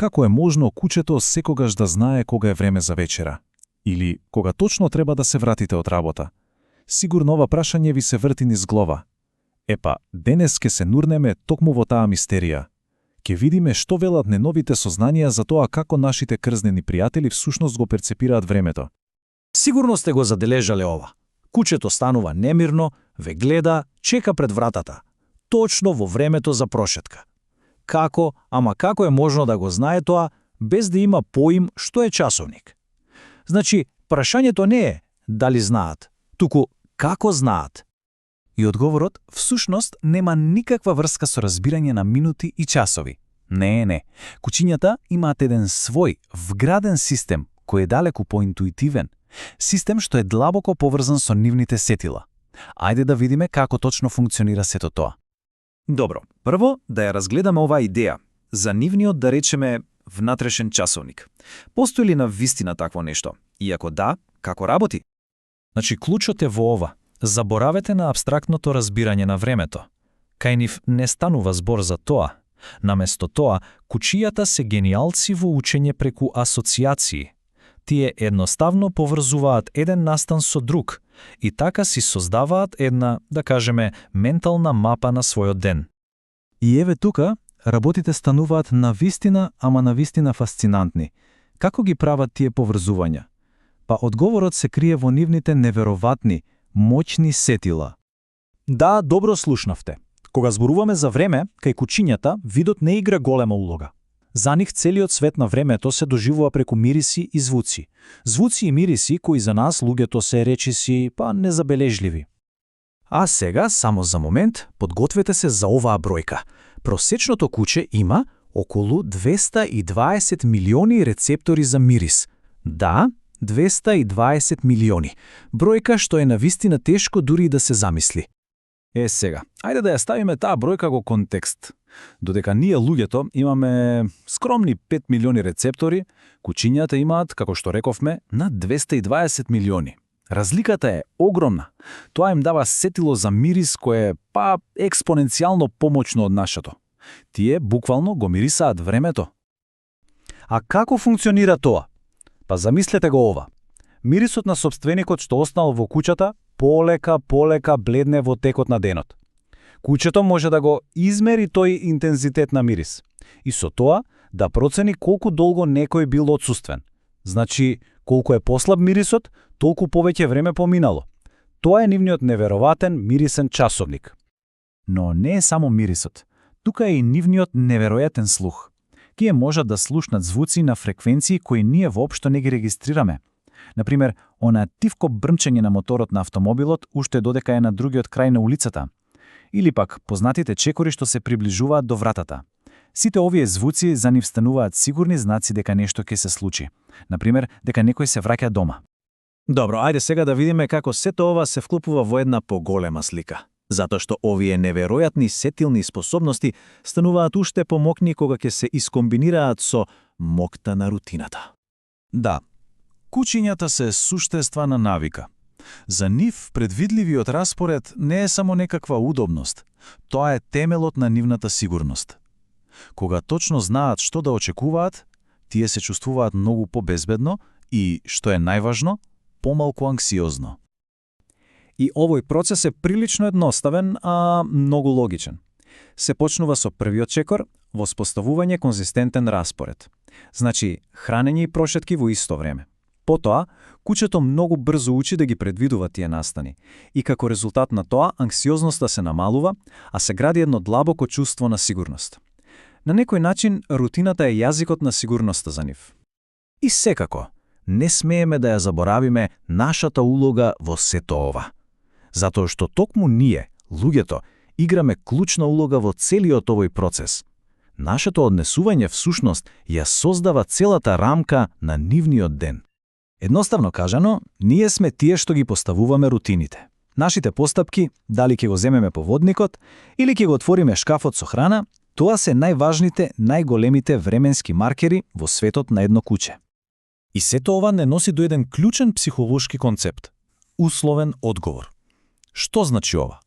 како е можно кучето секогаш да знае кога е време за вечера? Или кога точно треба да се вратите од работа? Сигурно ова прашање ви се врти низ глава. Епа, денес ке се нурнеме токму во таа мистерија. Ке видиме што велат неновите сознанија за тоа како нашите крзнени пријатели всушност го перцепираат времето. Сигурно сте го задележале ова. Кучето станува немирно, ве гледа, чека пред вратата. Точно во времето за прошетка. Како е можно да го знае тоа, без да има поим што е часовник? Значи, прашањето не е дали знаат, туку како знаат. И одговорот, всушност, нема никаква врска со разбирање на минути и часови. Не. Кучињата имаат еден свој, вграден систем, кој е далеку поинтуитивен. Систем што е длабоко поврзан со нивните сетила. Ајде да видиме како точно функционира сето тоа. Добро, прво да ја разгледаме оваа идеја за нивниот, да речеме, внатрешен часовник. Постои ли на вистина такво нешто? И ако да, како работи? Значи, клучот е во ова. Заборавете на абстрактното разбирање на времето. Кај нив не станува збор за тоа. Наместо тоа, кучијата се гениалци во учење преку асоциации. Тие едноставно поврзуваат еден настан со друг и така си создаваат една, да кажеме, ментална мапа на својот ден. И еве тука, работите стануваат навистина, ама навистина фасцинантни. Како ги прават тие поврзувања? Па одговорот се крие во нивните невероватни, моќни сетила. Да, добро слушнавте. Кога зборуваме за време, кај кучињата, видот не игра голема улога. За нив целиот свет на времето се доживува преку мириси и звуци. Звуци и мириси кои за нас, луѓето, се речиси, па незабележливи. А сега, само за момент, подгответе се за оваа бројка. Просечното куче има околу 220 милиони рецептори за мирис. Да, 220 милиони. Бројка што е навистина тешко дури да се замисли. Сега, ајде да ја ставиме таа бројка во контекст. Додека ние луѓето имаме скромни 5 милиони рецептори, кучињата имаат, како што рековме, над 220 милиони. Разликата е огромна. Тоа им дава сетило за мирис кое е, експоненцијално помоćно од нашето. Тие буквално го мирисаат времето. А како функционира тоа? Па замислете го ова. Мирисот на сопственикот што останал во куќата полека бледне во текот на денот. Кучето може да го измери тој интензитет на мирис и со тоа да процени колку долго некој бил отсуствен. Значи, колку е послаб мирисот, толку повеќе време поминало. Тоа е нивниот невероватен мирисен часовник. Но не е само мирисот. Тука е и нивниот неверојатен слух. Тие можат да слушнат звуци на фреквенции кои ние воопшто не ги регистрираме. Например, она тивко брмчење на моторот на автомобилот уште додека е на другиот крај на улицата. Или пак познатите чекори што се приближуваат до вратата. Сите овие звуци за нив стануваат сигурни знаци дека нешто ќе се случи. Например, дека некој се враќа дома. Добро, ајде сега да видиме како сето ова се вклопува во една поголема слика. Затоа што овие неверојатни сетилни способности стануваат уште помокни кога ќе се искомбинираат со моќта на рутината. Да, кучињата се суштества на навика. За нив предвидливиот распоред не е само некаква удобност, тоа е темелот на нивната сигурност. Кога точно знаат што да очекуваат, тие се чувствуваат многу побезбедно и, што е најважно, помалку анксиозно. И овој процес е прилично едноставен, а многу логичен. Се почнува со првиот чекор, воспоставување конзистентен распоред. Значи, хранење и прошетки во исто време. Потоа, кучето многу брзо учи да ги предвидува тие настани и како резултат на тоа анксиозноста се намалува, а се гради едно длабоко чувство на сигурност. На некој начин, рутината е јазикот на сигурноста за нив. И секако, не смееме да ја заборавиме нашата улога во сето ова. Затоа што токму ние, луѓето, играме клучна улога во целиот овој процес. Нашето однесување всушност ја создава целата рамка на нивниот ден. Едноставно кажано, ние сме тие што ги поставуваме рутините. Нашите постапки, дали ќе го земеме поводникот или ќе го отвориме шкафот со храна, тоа се најважните, најголемите временски маркери во светот на едно куче. И сето ова не носи до еден клучен психолошки концепт – условен одговор. Што значи ова?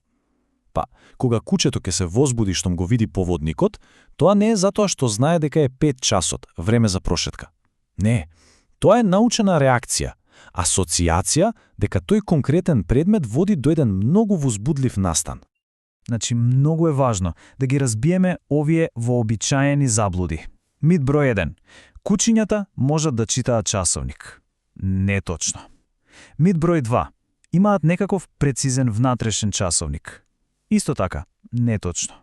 Па, кога кучето ќе се возбуди штом го види поводникот, тоа не е затоа што знае дека е 5 часот, време за прошетка. Не, тоа е научена реакција, асоциација дека тој конкретен предмет води до еден многу возбудлив настан. Значи, многу е важно да ги разбиеме овие вообичаени заблуди. Мит број 1. Кучињата можат да читаат часовник. Неточно. Мит број 2. Имаат некаков прецизен внатрешен часовник. Исто така, неточно.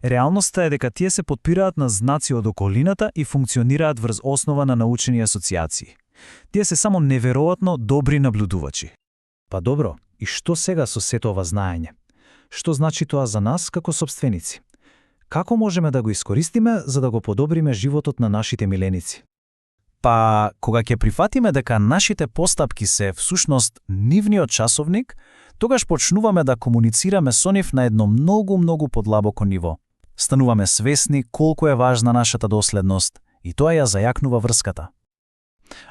Реалноста е дека тие се потпираат на знаци од околината и функционираат врз основа на научени асоциации. Тие се само неверојатно добри наблюдувачи. Па добро, и што сега со сето ова знаење? Што значи тоа за нас како сопственици? Како можеме да го искористиме за да го подобриме животот на нашите миленици? Па, кога ќе прифатиме дека нашите постапки се всушност нивниот часовник, тогаш почнуваме да комуницираме со нив на едно многу подлабоко ниво. Стануваме свесни колку е важна нашата доследност и тоа ја зајакнува врската.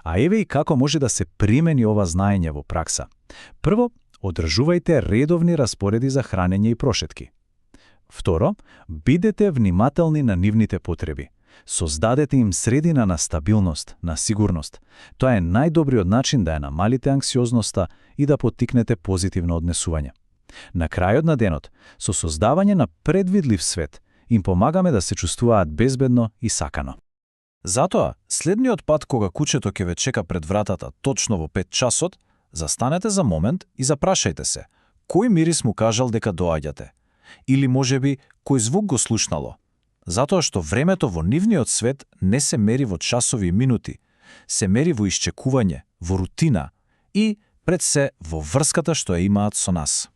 А еве и како може да се примени ова знаење во пракса. Прво, одржувајте редовни распореди за хранење и прошетки. Второ, бидете внимателни на нивните потреби. Создадете им средина на стабилност, на сигурност. Тоа е најдобриот начин да ја намалите анксиозноста и да поттикнете позитивно однесување. На крајот на денот, со создавање на предвидлив свет, им помагаме да се чувствуваат безбедно и сакано. Затоа, следниот пат кога кучето ќе ве чека пред вратата точно во 5 часот, застанете за момент и запрашајте се, кој мирис му кажал дека доаѓате? Или можеби кој звук го слушнало? Затоа што времето во нивниот свет не се мери во часови и минути, се мери во исчекување, во рутина и, пред се, во врската што ја имаат со нас.